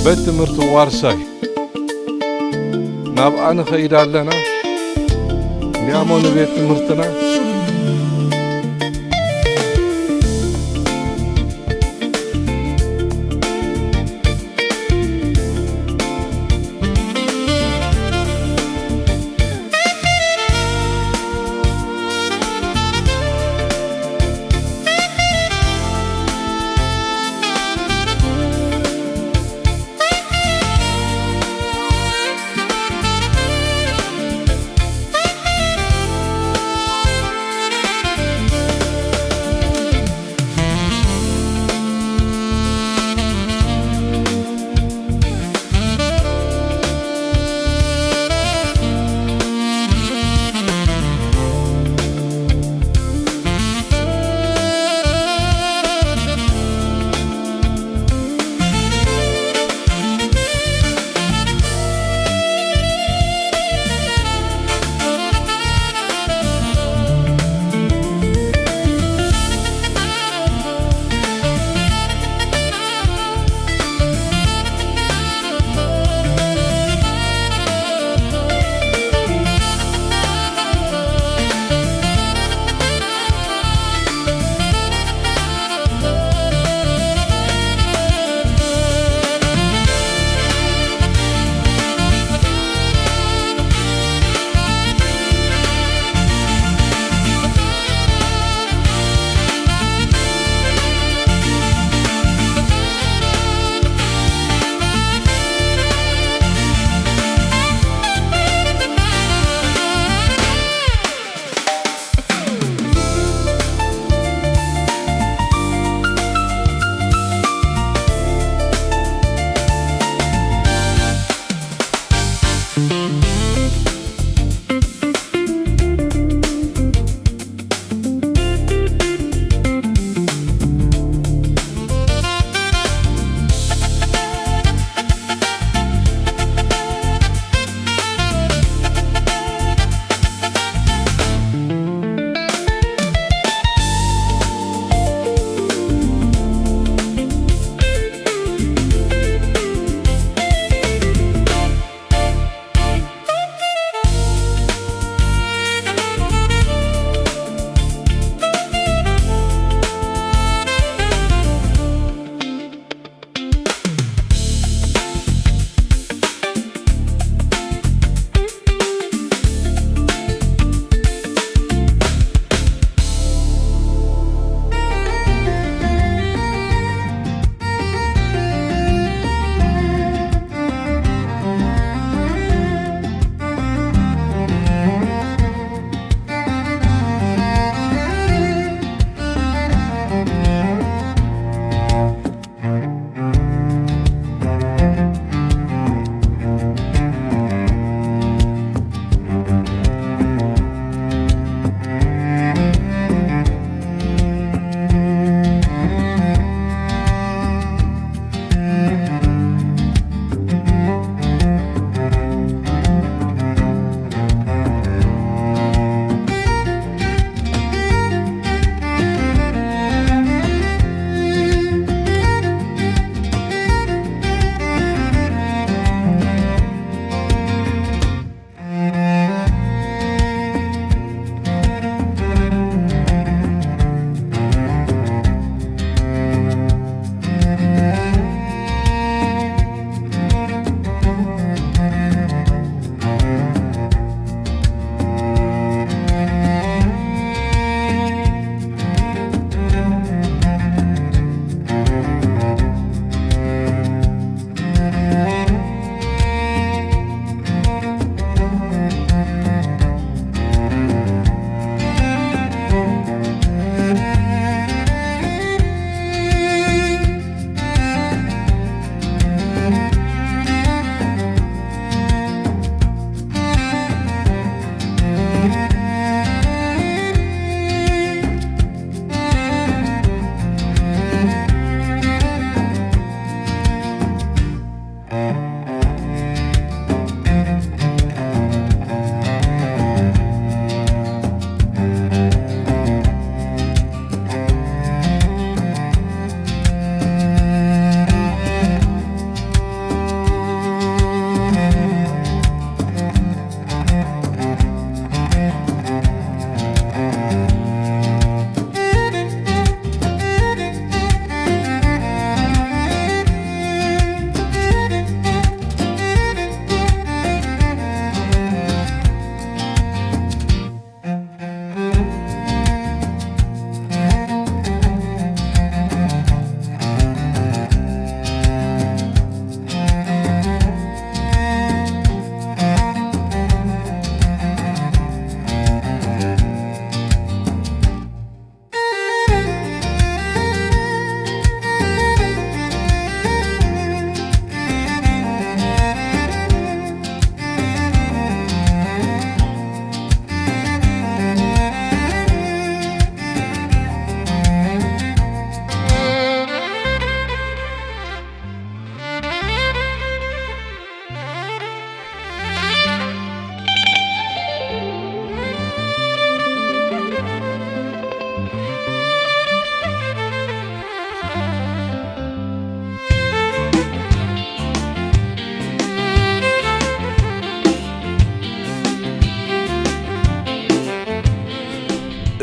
ቤት ትምህርቲ ዋርሳይ ናብኣ ንኸይድ ኣለና። እንዲኣሞ ንቤት ትምህርትና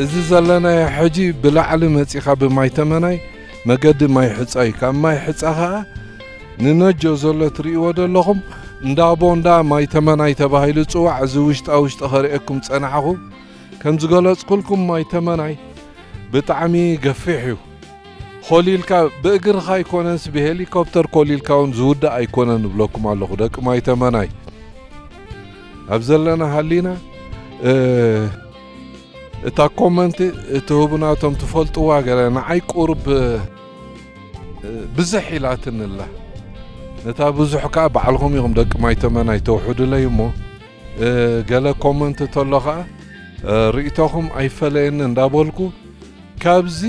እዚ ዘለናዮ ሕጂ ብላዕሊ መጺኻ ብማይ ተመናይ መገዲ ማይ ሕጻ እዩ። ካብ ማይ ሕጻ ኸኣ ንነጆ ዘሎ ትርእይዎ ዘለኹም እንዳ ቦንዳ ማይ ተመናይ ተባሂሉ ዝጽዋዕ፣ እዚ ውሽጣ ውሽጢ ከርእየኩም ጸናሕኹ። ከም ዝገለጽኩልኩም ማይ ተመናይ ብጣዕሚ ገፊሕ እዩ። ኮሊልካ ብእግርኻ ኣይኮነንስ ብሄሊኮፕተር ኮሊልካ እውን ዝውዳእ ኣይኮነን እብለኩም ኣለኹ ደቂ ማይ ተመናይ። ኣብ ዘለና ሃሊና፣ እ፣ እታ ኮመንቲ እትህቡና እቶም ትፈልጥዋ ገለ ንዓይ ቁሩብ፣ እ፣ ብዝሕ ኢላትኒ ኣላ። ነታ ብዙሕ ከኣ ባዕልኹም ኢኹም ደቂ ማይ ተመናይ ተውሕዱለይ እሞ፣ እ፣ ገለ ኮመንት ተሎ ከኣ፣ እ፣ ርእይቶኹም ኣይፈለየኒ እንዳበልኩ፣ ካብዚ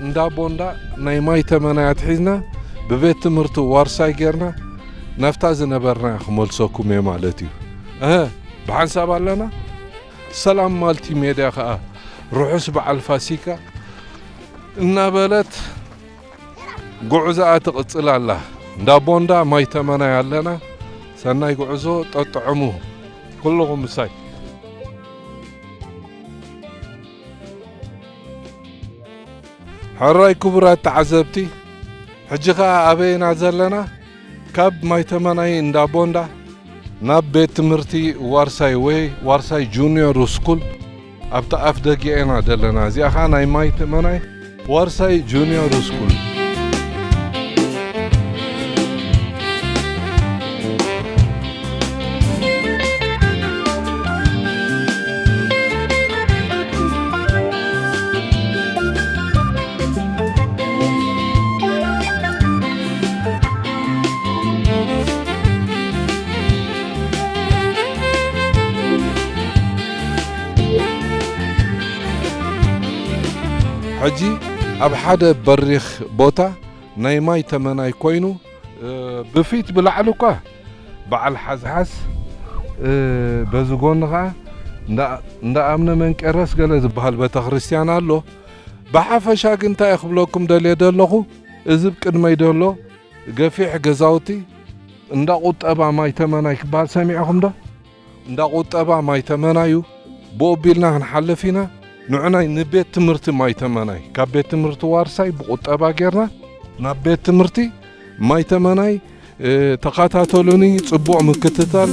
እንዳ ቦንዳ ናይ ማይ ተመናይ ኣትሒዝና ብቤት ትምህርቲ ዋርሳይ ጌርና ናብታ ዝነበርና ክመልሰኩም እየ ማለት እዩ። እህ፣ ብሓንሳብ ኣለና። ሰላም ማልቲ ሜድያ ከኣ ርሑስ በዓል ፋሲካ እናበለት ጉዕዞኣ ትቕጽል ኣላ። እንዳ ቦንዳ ማይ ተመናይ ኣለና። ሰናይ ጉዕዞ፣ ጠጥዕሙ ኩልኹም ምሳይ። ሕራይ ክቡራት ተዓዘብቲ፣ ሕጂ ኸኣ ኣበይ ኢና ዘለና? ካብ ማይ ተመናይ እንዳ ቦንዳ ናብ ቤት ትምህርቲ ዋርሳይ ወይ ዋርሳይ ጁኒዮር ስኩል ኣብቲ ኣፍ ደጊኣ ኢና ዘለና። እዚኣ ኸኣ ናይ ማይ ተመናይ ዋርሳይ ጁኒዮር ስኩል። ሕጂ ኣብ ሓደ በሪኽ ቦታ ናይ ማይ ተመናይ ኮይኑ፣ እ፣ ብፊት ብላዕሊ እኳ በዓል ሓዝሓዝ፣ እ፣ በዚ ጎኒ ኸዓ እንዳ፣ እንዳ ኣምነ መንቄረስ ገለ ዝበሃል ቤተ ክርስቲያን ኣሎ። ብሓፈሻ ግን እንታይ ክብለኩም ደልየ ደለኹ፣ እዚ ብ ቅድመይ ደሎ ገፊሕ ገዛውቲ እንዳ ቁጠባ ማይ ተመናይ ክበሃል ሰሚዕኹም ዶ? እንዳ ቁጠባ ማይ ተመናዩ ብኡ ኣቢልና ክንሓልፍ ኢና። ንዑናይ ንቤት ትምህርቲ ማይ ተመናይ፣ ካብ ቤት ትምህርቲ ዋርሳይ ብቁጠባ ጌርና ናብ ቤት ትምህርቲ ማይ ተመናይ፣ እ፣ ተኸታተሉኒ፣ ጽቡቕ ምክትታል።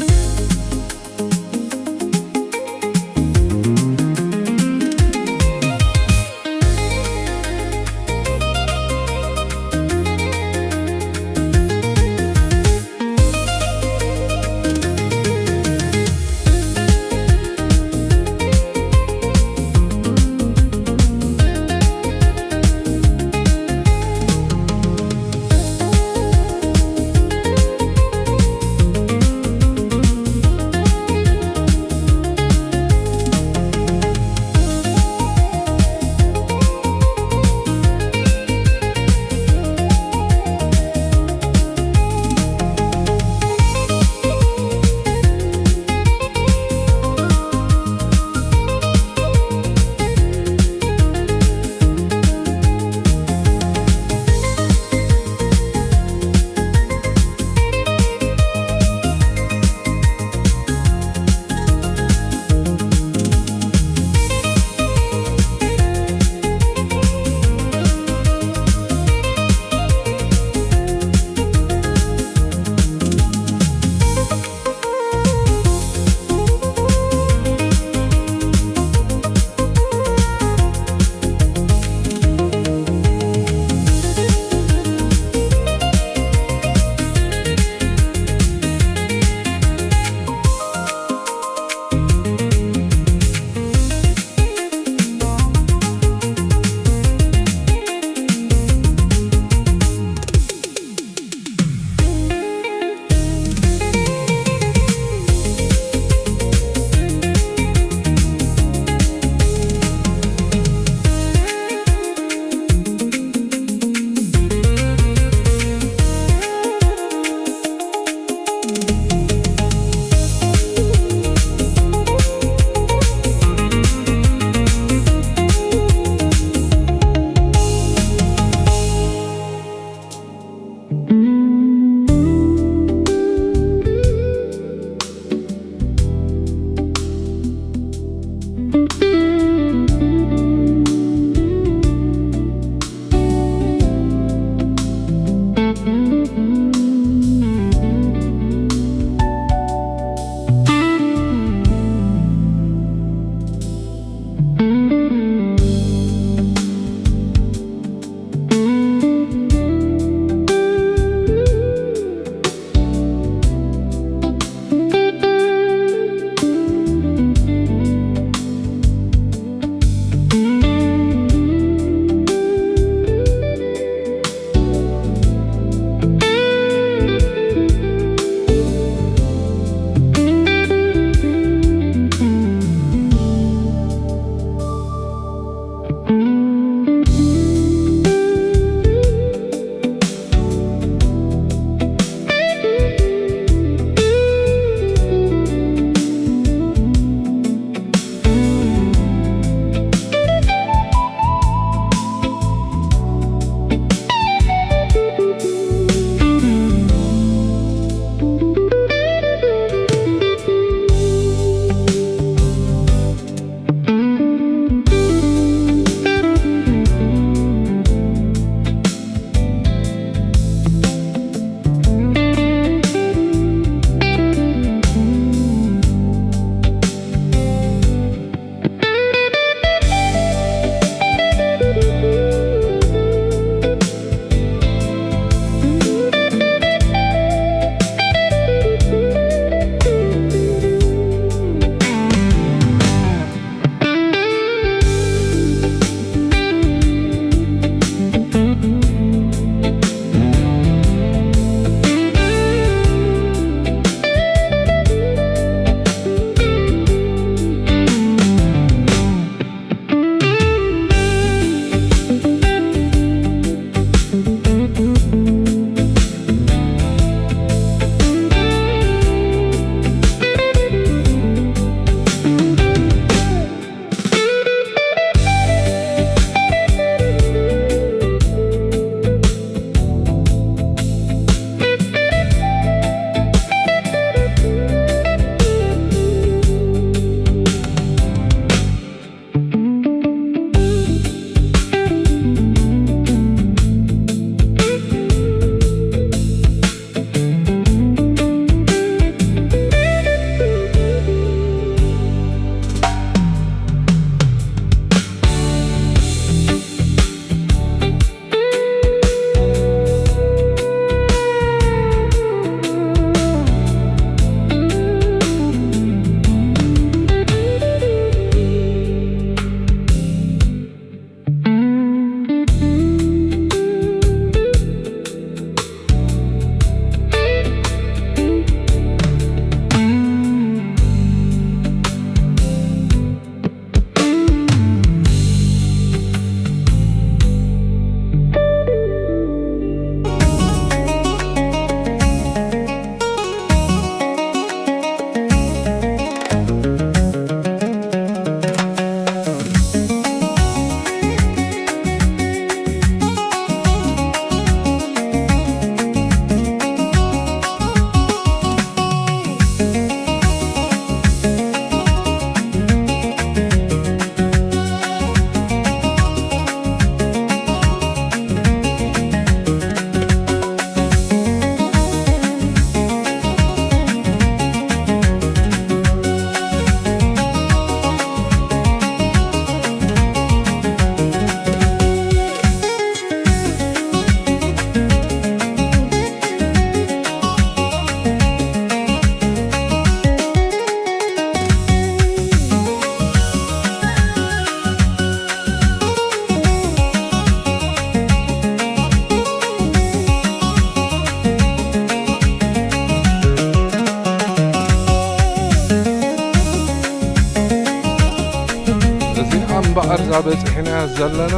እምበኣር እዛ በጺሕናያ ዘለና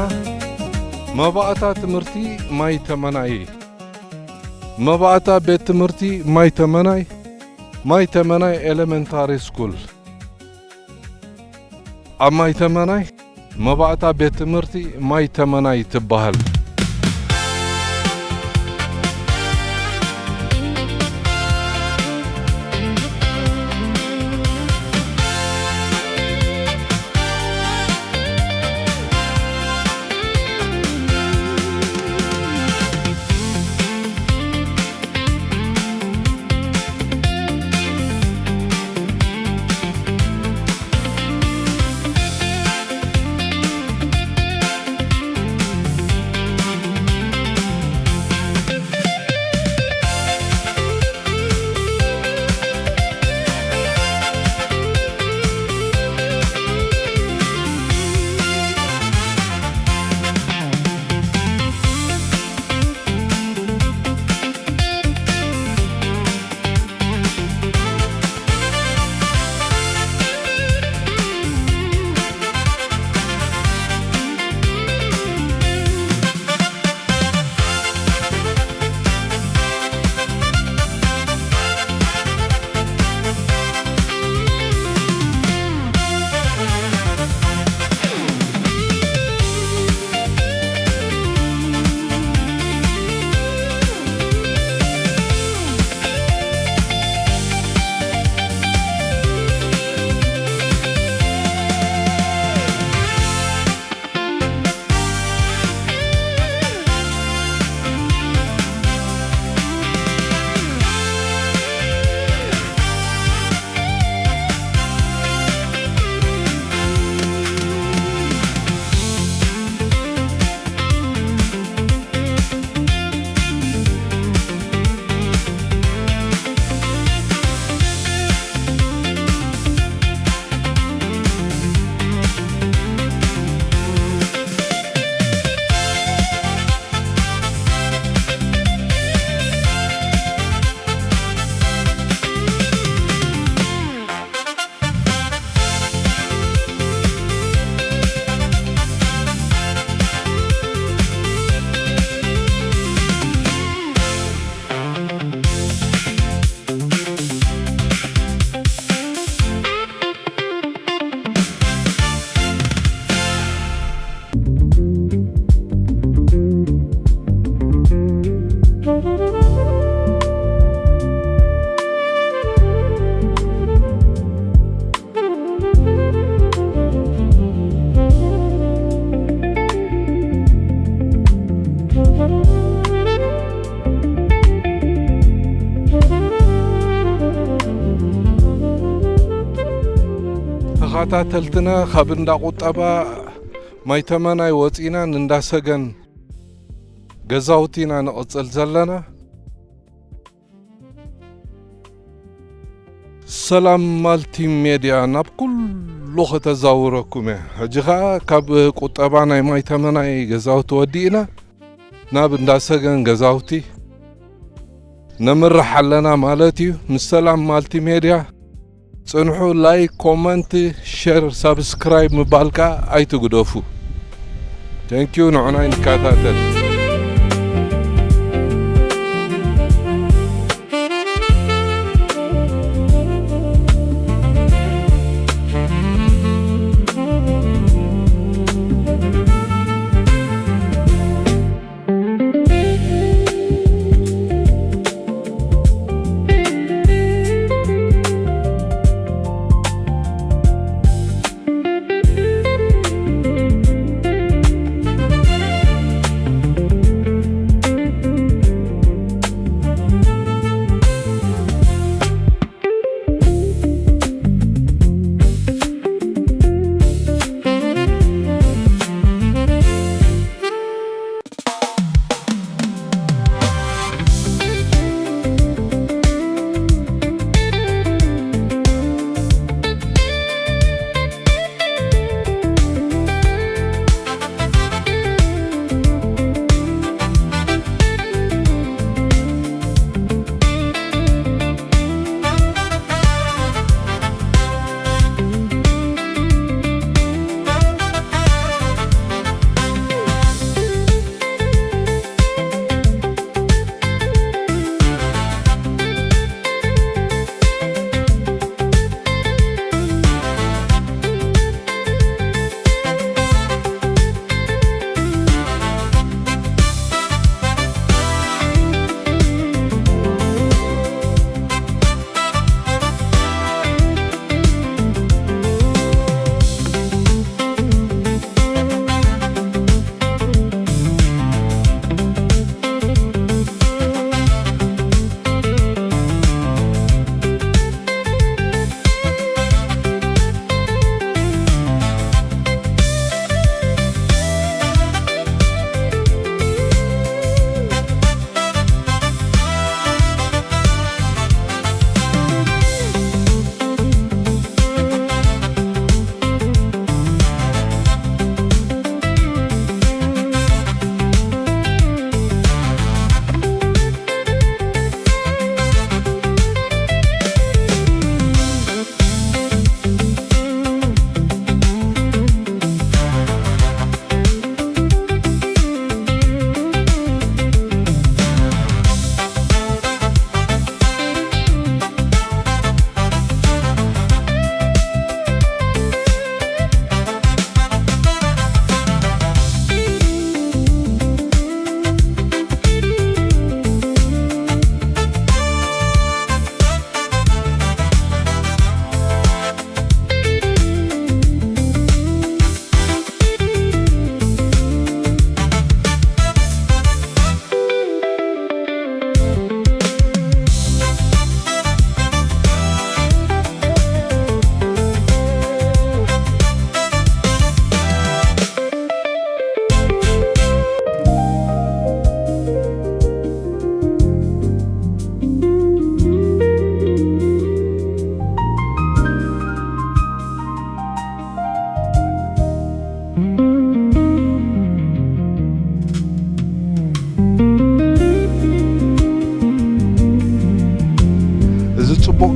መባእታ ትምህርቲ ማይ ተመናይ፣ መባእታ ቤት ትምህርቲ ማይ ተመናይ፣ ማይ ተመናይ ኤሌመንታሪ ስኩል። ኣብ ማይ ተመናይ መባእታ ቤት ትምህርቲ ማይ ተመናይ ትበሃል። ተኸታተልትና፣ ካብ እንዳ ቁጠባ ማይ ተመናይ ወፂና ንእንዳ ሰገን ገዛውቲ ኢና ንቕፅል ዘለና። ሰላም ማልቲ ሜድያ ናብ ኩሉ ከተዛውረኩም እየ። ሕጂ ኸኣ ካብ ቁጠባ ናይ ማይ ተመናይ ገዛውቲ ወዲእና ናብ እንዳ ሰገን ገዛውቲ ነምርሕ ኣለና ማለት እዩ። ምስ ሰላም ማልቲ ሜድያ ጽንሑ። ላይክ፣ ኮመንት፣ ሸር፣ ሳብስክራይብ ምባል ከኣ ኣይትግደፉ። ቴንኪዩ። ንዑናይ ንከታተል።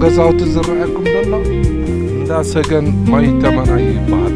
ገዛውቲ ዝረኣየኩም ዘሎ እንዳ ሰገን ማይ ተመናይ ይበሃል።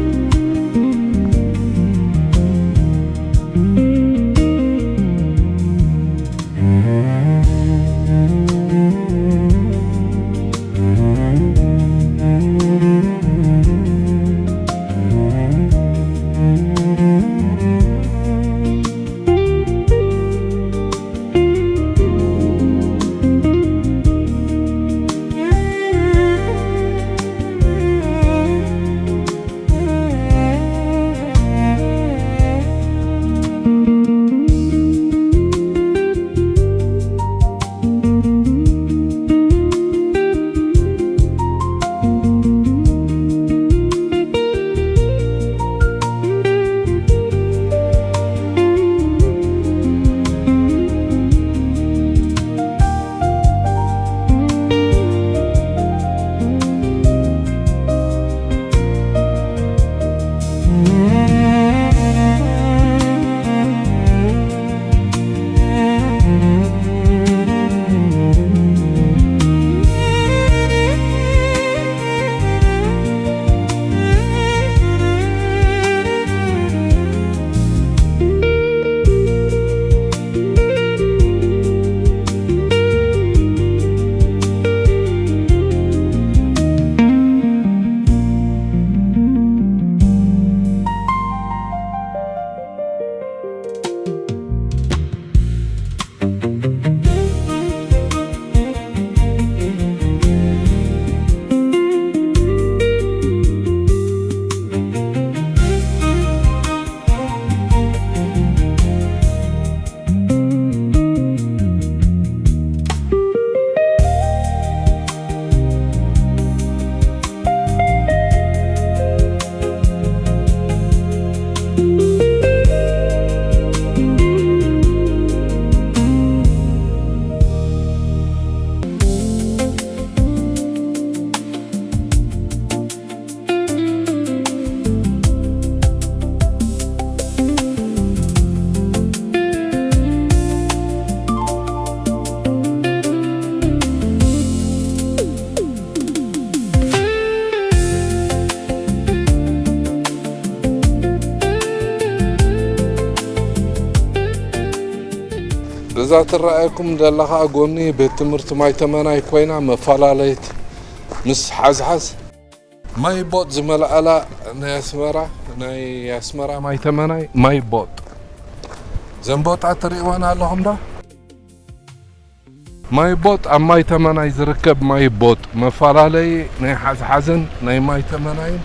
እዛ ትረኣየኩም ዘላ ኸኣ ጎኒ ቤት ትምህርቲ ማይ ተመናይ ኮይና፣ መፈላለይት ምስ ሓዝሓዝ ማይ ቦጥ ዝመልኣላ ናይ ኣስመራ፣ ናይ ኣስመራ ማይ ተመናይ ማይ ቦጥ። ዘን ቦጣ ትርእይወን ኣለኹም ዶ? ማይ ቦጥ ኣብ ማይ ተመናይ ዝርከብ ማይ ቦጥ፣ መፈላለዪ ናይ ሓዝሓዝን ናይ ማይ ተመናይን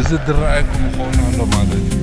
እዚ ዝረኣየኩም ይኸውን ኣሎ ማለት እዩ።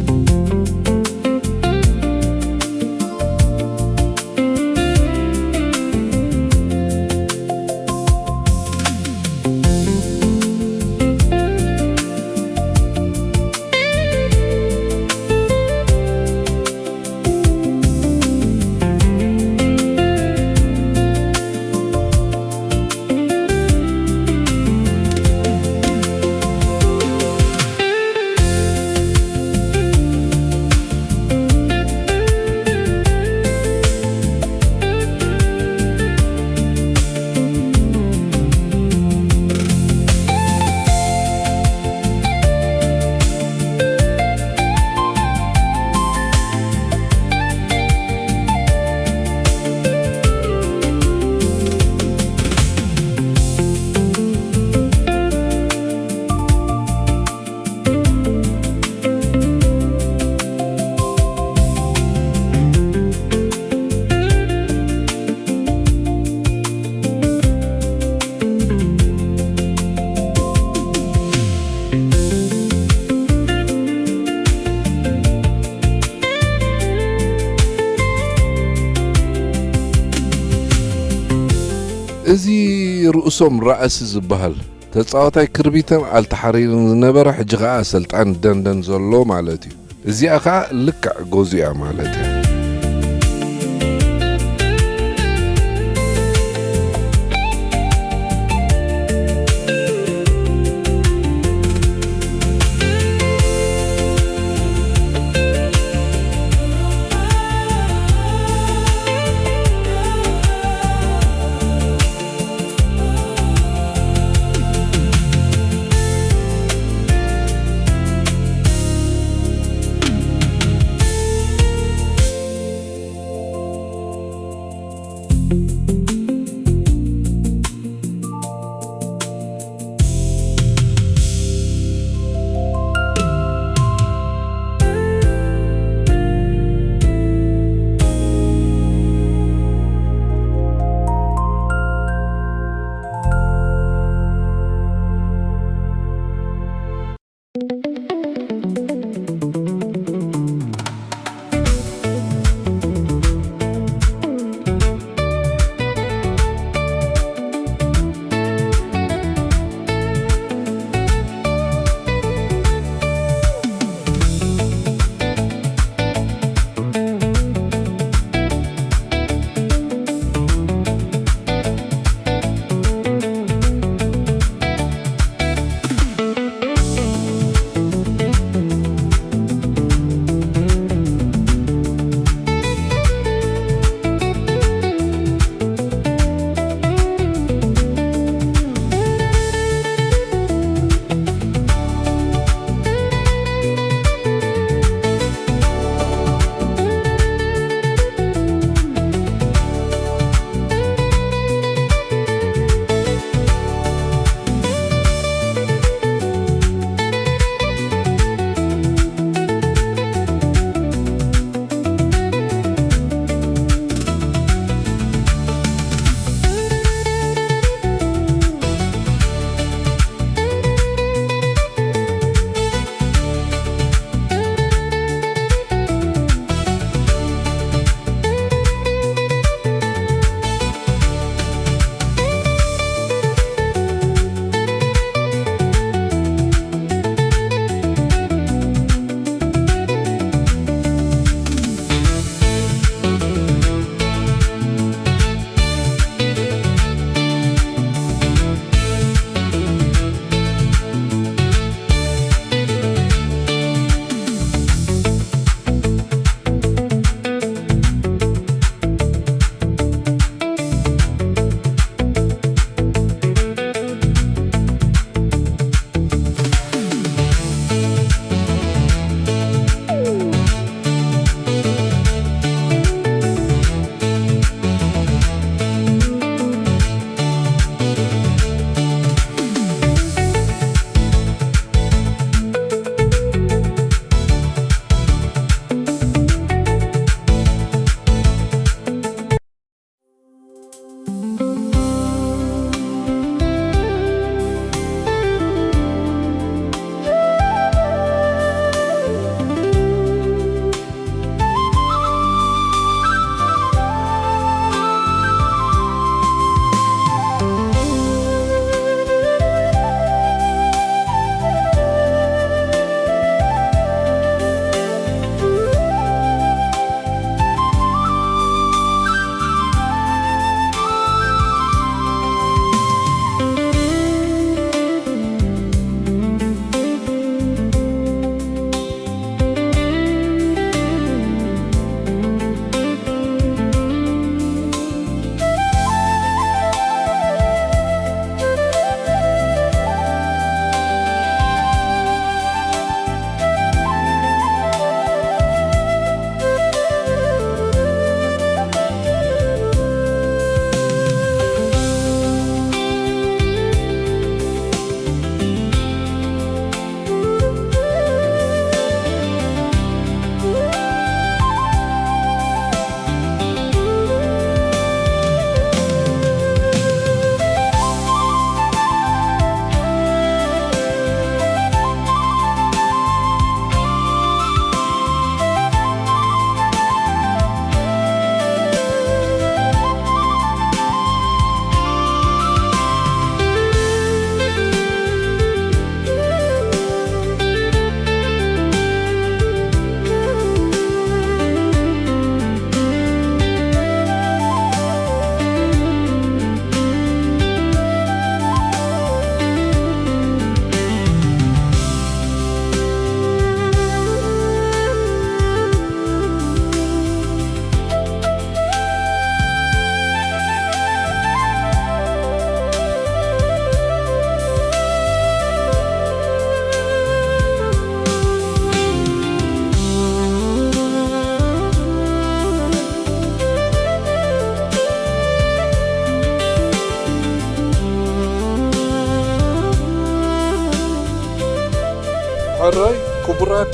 እዚ ርእሶም ራእሲ ዝበሃል ተጻዋታይ ክርቢትን ኣልተሓሪርን ዝነበረ፣ ሕጂ ኸኣ ኣሰልጣኒ ደንደን ዘሎ ማለት እዩ። እዚኣ ኸኣ ልክዕ ጎዙ እያ ማለት እያ።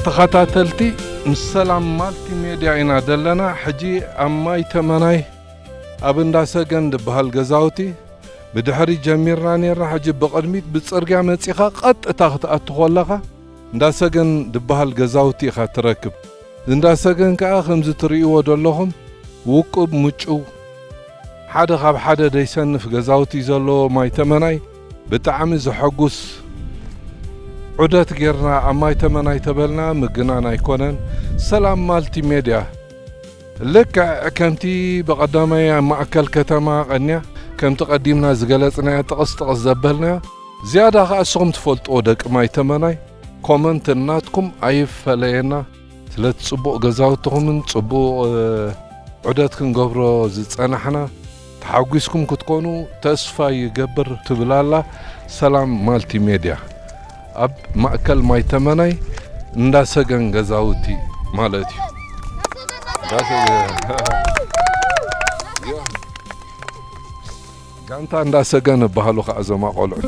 ተኸታተልቲ፣ ምስ ሰላም ማልቲ ሜድያ ኢና ዘለና። ሕጂ ኣብ ማይ ተመናይ ኣብ እንዳ ሰገን ዝበሃል ገዛውቲ ብድሕሪ ጀሚርና ኔርና፣ ሕጂ ብቕድሚት ብጽርግያ መጺኻ ቀጥታ ክትኣቱ ከለኻ እንዳ ሰገን ዝበሃል ገዛውቲ ኢኻ ትረክብ። እንዳ ሰገን ከኣ ከምዚ ትርእይዎ ዘለኹም ውቁብ ምጭው፣ ሓደ ካብ ሓደ ደይሰንፍ ገዛውቲ ዘለዎ ማይ ተመናይ ብጣዕሚ ዘሐጉስ ዑደት ጌርና ኣብ ማይ ተመናይ ተበልና ምግናን ኣይኮነን። ሰላም ማልቲ ሜድያ። ልክዕ ከምቲ ብቐዳማይ ኣብ ማእከል ከተማ ቀንያ፣ ከምቲ ቀዲምና ዝገለጽናያ ጥቕስ ጥቕስ ዘበልናዮ፣ ዝያዳ ኸኣ እስኹም ትፈልጥዎ ደቂ ማይ ተመናይ፣ ኮመንት ናትኩም ኣይፈለየና። ስለቲ ጽቡቕ ገዛውትኹምን ጽቡቕ፣ እ፣ ዑደት ክንገብሮ ዝጸናሕና፣ ተሓጒስኩም ክትኮኑ ተስፋ ይገብር ትብል ኣላ ሰላም ማልቲ ሜድያ። ኣብ ማእከል ማይ ተመናይ እንዳ ሰገን ገዛውቲ ማለት እዩ። እንዳ ሰገን። ጋንታ እንዳ ሰገን እበሃሉ ከኣ እዞም ኣቆልዑት።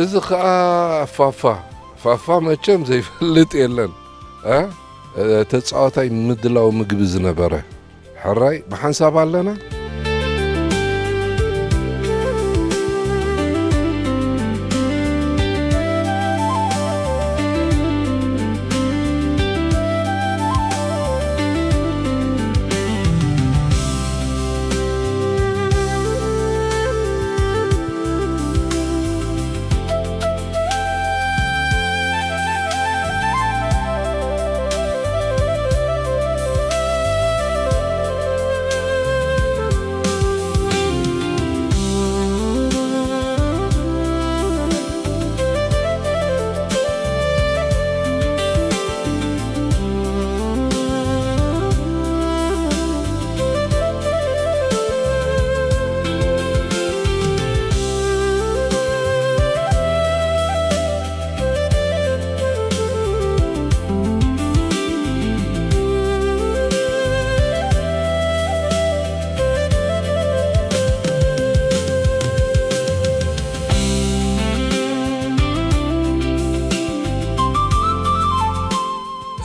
እዚ ኸኣ ፋፋ፣ ፋፋ መቸም ዘይፈልጥ የለን። እ? ተጻዋታይ ምድላው ምግቢ ዝነበረ። ሕራይ ብሓንሳብ ኣለና።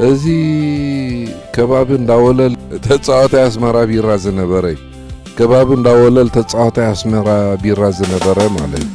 እዚ ከባቢ እንዳወለል ተጻዋታይ ኣስመራ ቢራ ዝነበረ እዩ። ከባቢ እንዳወለል ተጻዋታይ ኣስመራ ቢራ ዝነበረ ማለት እዩ።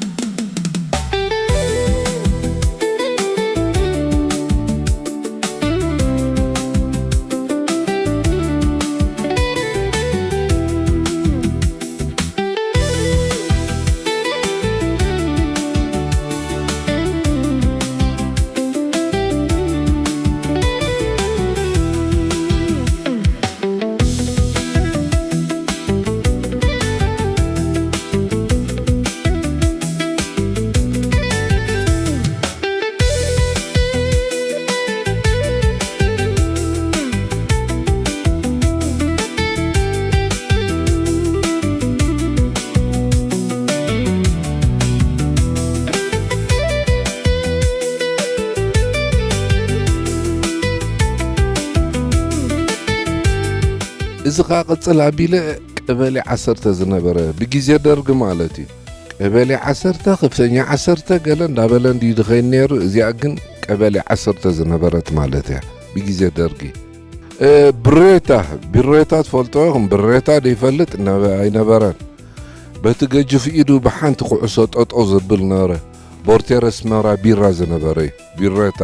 እዚ ኸዓ ቅጽል ኣቢለ ቀበሌ ዓሰርተ ዝነበረ ብግዜ ደርጊ ማለት እዩ። ቀበሌ ዓሰርተ፣ ከፍተኛ ዓሰርተ ገለ እንዳበለ እንድዩ ዝኸይድ ነይሩ። እዚኣ ግን ቀበሌ ዓሰርተ ዝነበረት ማለት እያ ብግዜ ደርጊ። እ፣ ብሬታ፣ ብሬታ ትፈልጦ ኢኹም? ብሬታ ዘይፈልጥ ነበ-፣ ኣይነበረን። በቲ ገጅፍ ኢዱ ብሓንቲ ኩዕሶ ጠጠው ዘብል ነበረ። ቦርቴር ኣስመራ ቢራ ዝነበረ እዩ። ቢሬታ።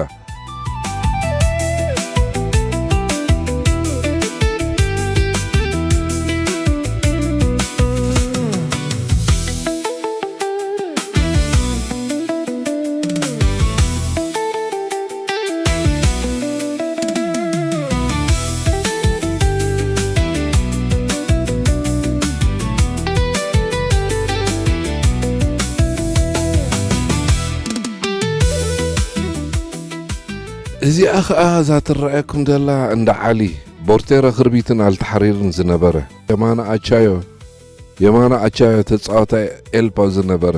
እዚኣ ኸኣ እዛ ትረኣየኩም ዘላ እንዳ ዓሊ፣ ቦርቴረ ክርቢትን ኣልተሓሪርን ዝነበረ፣ የማነ ኣቻዮ፣ የማነ ኣቻዮ ተጻዋታይ ኤልፓ ዝነበረ።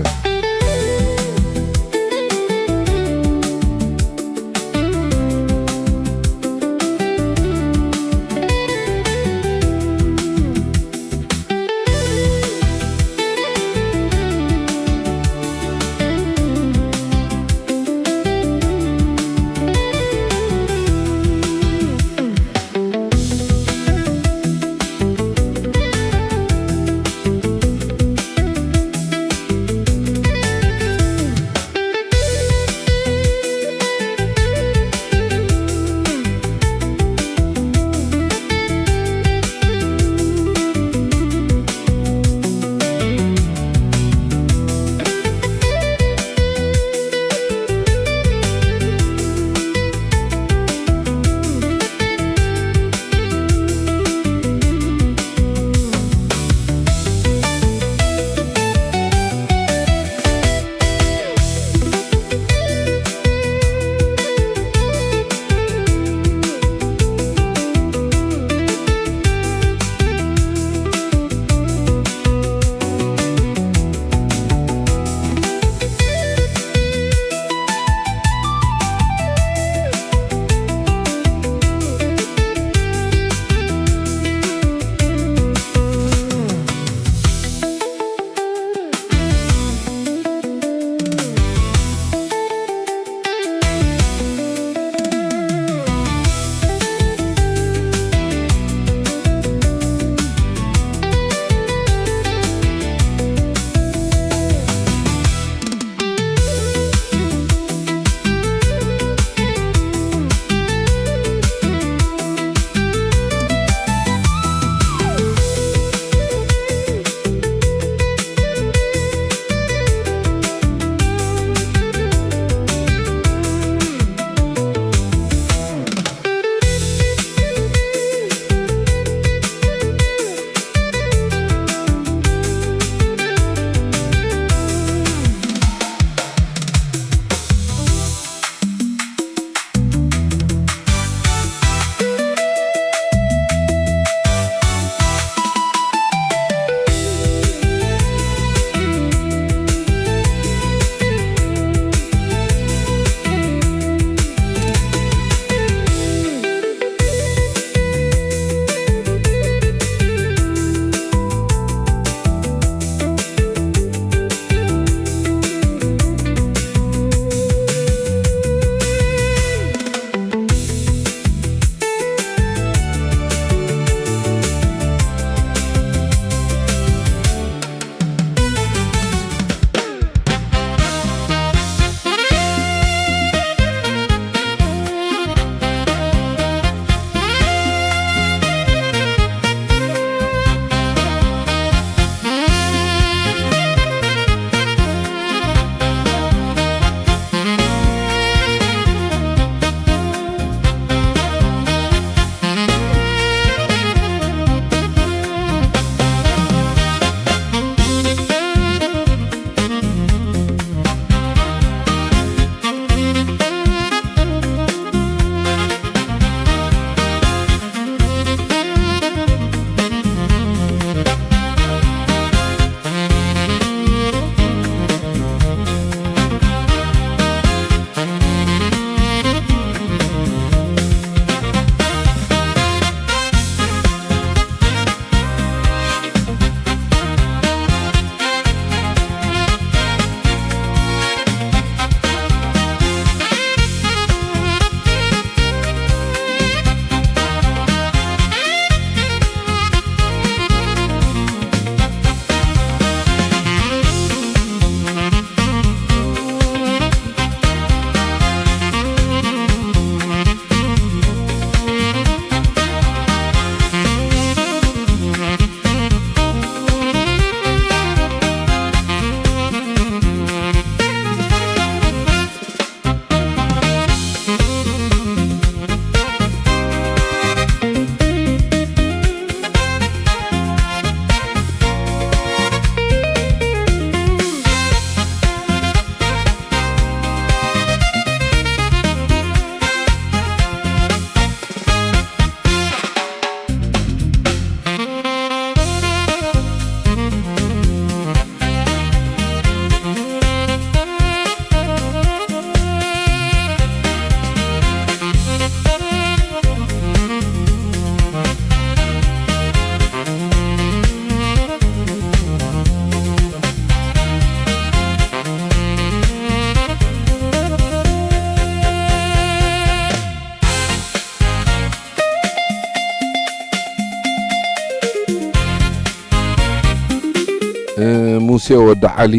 እ፣ ሙሴ ወዲ ዓሊ፣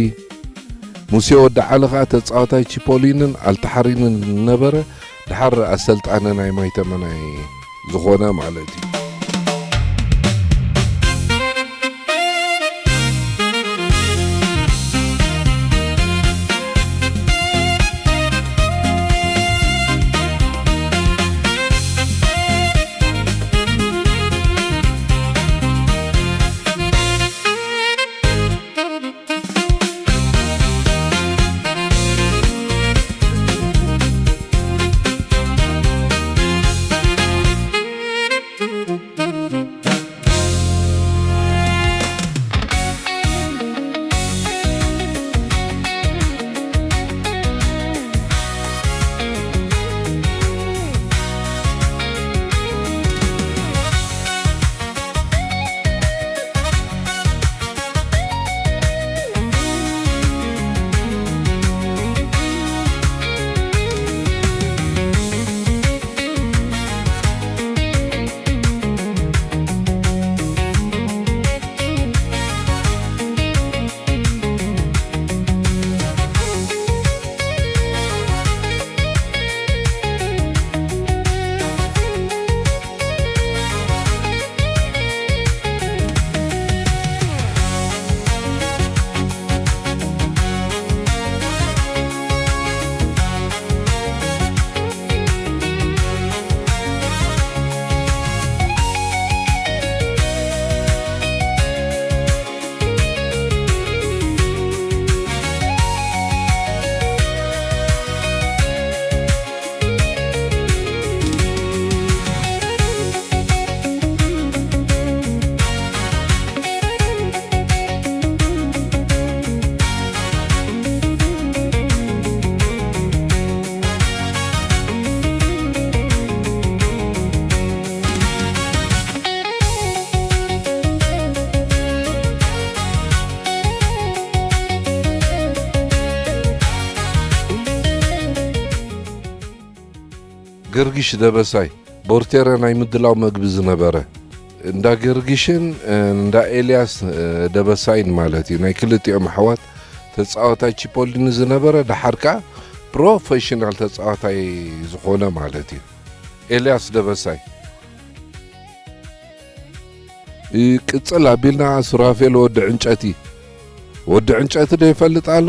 ሙሴ ወዲ ዓሊ ኸኣ ተጻዋታይ ቺፖሊንን ኣልታሓሪንን ነበረ። ድሓር ኣሰልጣኒ ናይ ማይተመናይ ዝኾነ ማለት እዩ። ገርጊሽ ደበሳይ፣ ቦርቴረ ናይ ምድላው መግቢ ዝነበረ፣ እንዳ ገርጊሽን፣ እ፣ እንዳ ኤልያስ፣ እ፣ ደበሳይን ማለት እዩ። ናይ ክልቲኦም ኣሕዋት ተጻዋታይ ቺፖሊኒ ዝነበረ፣ ደሓር ከኣ ፕሮፌሽናል ተጻዋታይ ዝኾነ ማለት እዩ። ኤልያስ ደበሳይ። እ፣ ቅጽል ኣቢልና ሱራፌል ወዲ ዕንጨቲ። ወዲ ዕንጨቲ ዶ ይፈልጥ ኣሎ?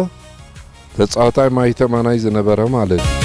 ተጻዋታይ ማይ ተማናይ ዝነበረ ማለት እዩ።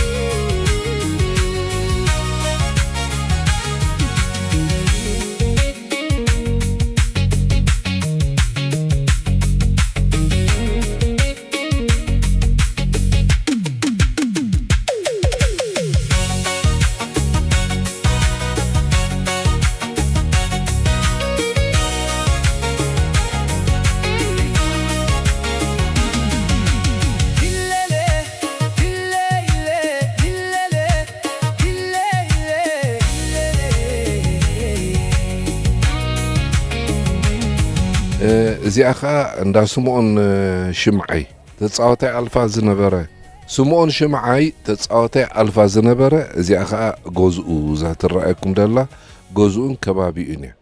እ፣ እዚኣ ኸኣ እንዳ ስምኦን፣ እ፣ ሽምዓይ ተጻዋታይ ኣልፋ ዝነበረ፣ ስምኦን ሽምዓይ ተጻዋታይ ኣልፋ ዝነበረ፣ እዚኣ ኸኣ ገዝኡ እዛ ትረኣየኩም ደላ ገዝኡን ከባቢኡን እያ።